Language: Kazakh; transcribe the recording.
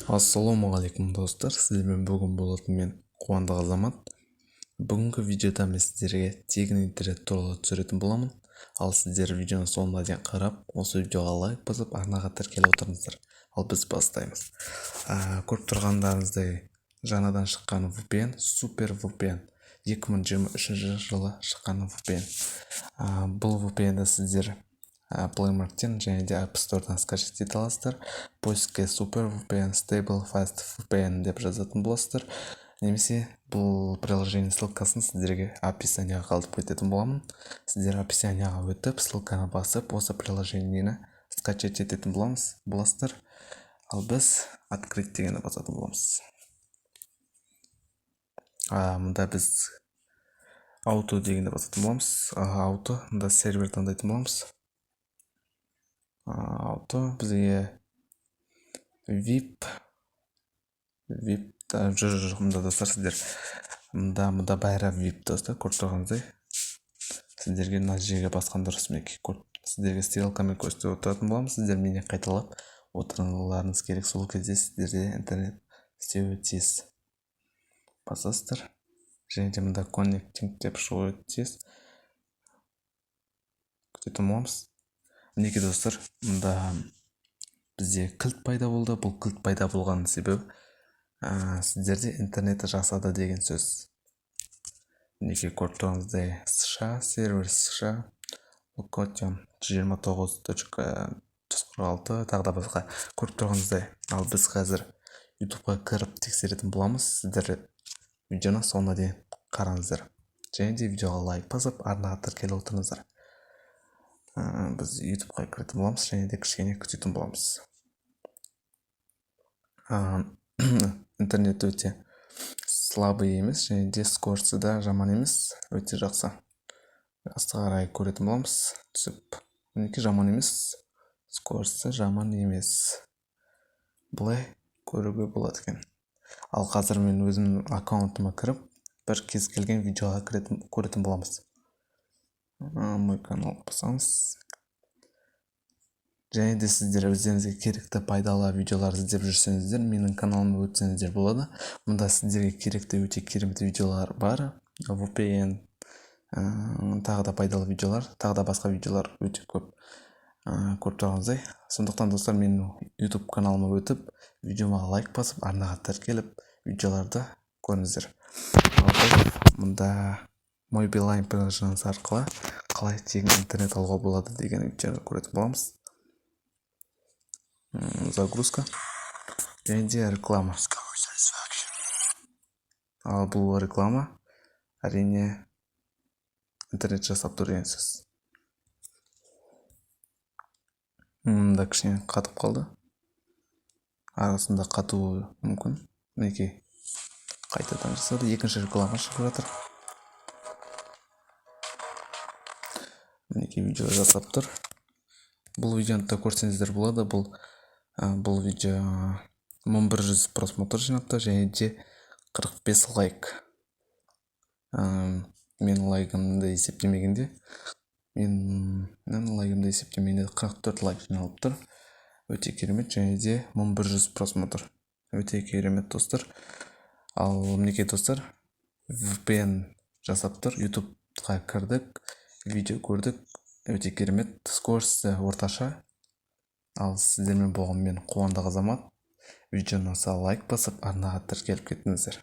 Ассалаумағалейкум, достар! Сіздермен бүгін болатын мен, Қуандық Азамат. Бүгінгі видеода мен сіздерге тегін интернет туралы түсіретін боламын. Ал сіздер видеоның соңына дейін қарап, осы видеоға лайк басып, арнаға тіркеліп отырыңыздар. Ал біз бастаймыз. Көріп тұрғандарыңыздай, жаңадан шыққан VPN, Супер VPN, 2023 жылы шыққан VPN. Бұл VPN-ді сіздер Play Markеттен және де App Store'дан скачать ете аласыздар. Поискке «Супер VPN Stable Fast VPN» деп жазатын боласыздар немесе бұл приложение ссылкасын сіздерге описанияға қалдырып кететін боламын. Сіздер описанияға өтіп, ссылканы басып, осы приложениені скачать ететін боласыздар. Ал біз «Открыть» дегенді басатын боламыз. Мында біз «Ауто» дегенді басатын боламыз. Ауто, мында сервер таңдайтын боламыз. Ауто, бізге VIP, VIP. Жоқ, мында, достар, сіздер мында бәрі VIP, достар. Көріп тұрғаныңыздай, сіздерге мына жерге басқан дұрыс. Мінекей, сіздерге стрелкамен көрсетіп отыратын боламын. Сіздер менен қайталап отыруларыңыз керек, сол кезде сіздерде интернет істеуі тиіс. Басасыздар және де мында «Connecting» деп шығуы тиіс. Күтетін боламыз. Мінекей, достар, мында бізде кілт пайда болды. Бұл кілт пайда болғанның себебі сіздерде интернет жасады деген сөз. Мінекей, көріп тұрғаныңыздай, США, сервер США, location 29.146, тағы да басқа, көріп тұрғаныңыздай. Ал біз қазір Ютубқа кіріп тексеретін боламыз. Сіздер видеоны соңына дейін қараңыздар және де видеоға лайк басып, арнаға тіркеліп отырыңыздар. Біз Ютубқа кіретін боламыз және де кішкене күтетін боламыз. Интернет өте слабый емес және де скорости да жаман емес, өте жақсы. Астыға қарай көретін боламыз түсіп. Мінекей, жаман емес, скорости жаман емес, былай көруге болады екен. Ал қазір мен өзімнің аккаунтыма кіріп, бір кез келген видеоға кіретін, көретін боламыз. «Мой канал» басамыз және де сіздер өздеріңізге керекті, пайдалы видеолар іздеп жүрсеңіздер, менің каналыма өтсеңіздер болады. Мұнда сіздерге керекті өте керемет видеолар бар: VPN, тағы да пайдалы видеолар, тағы да басқа видеолар өте көп, көріп тұрғаныңыздай. Сондықтан, достар, менің YouTube каналыма өтіп, видеома лайк басып, арнаға тіркеліп, видеоларды көріңіздер. Ал біз мұнда «Мой Билайн» приложениесі арқылы қалай тегін интернет алуға болады деген видеоны көретін боламыз. Загрузка және де реклама. Ал бұл реклама, әрине, интернет жасап тұр деген сөз. Мында кішкене қатып қалды, арасында қатуы мүмкін. Мінекей, қайтадан жасады, екінші реклама шығып жатыр. Мінекей, видео жасап тұр. Бұл видеоны да көрсеңіздер болады. Бұл видео 1100 просмотр жинапты және де 45 лайк. Менің лайкымды есептемегенде, менің лайкымды есептемегенде, 44 лайк жиналып тұр. Өте керемет. Және де 1100 просмотр, өте керемет, достар. Ал мінекей, достар, VPN жасап тұр. Ютубқа кірдік, видео көрдік, өте керемет, скорости орташа. Ал сіздермен болған мен, Қуандық Азамат. Видео ұнаса, лайк басып, арнаға тіркеліп кетіңіздер.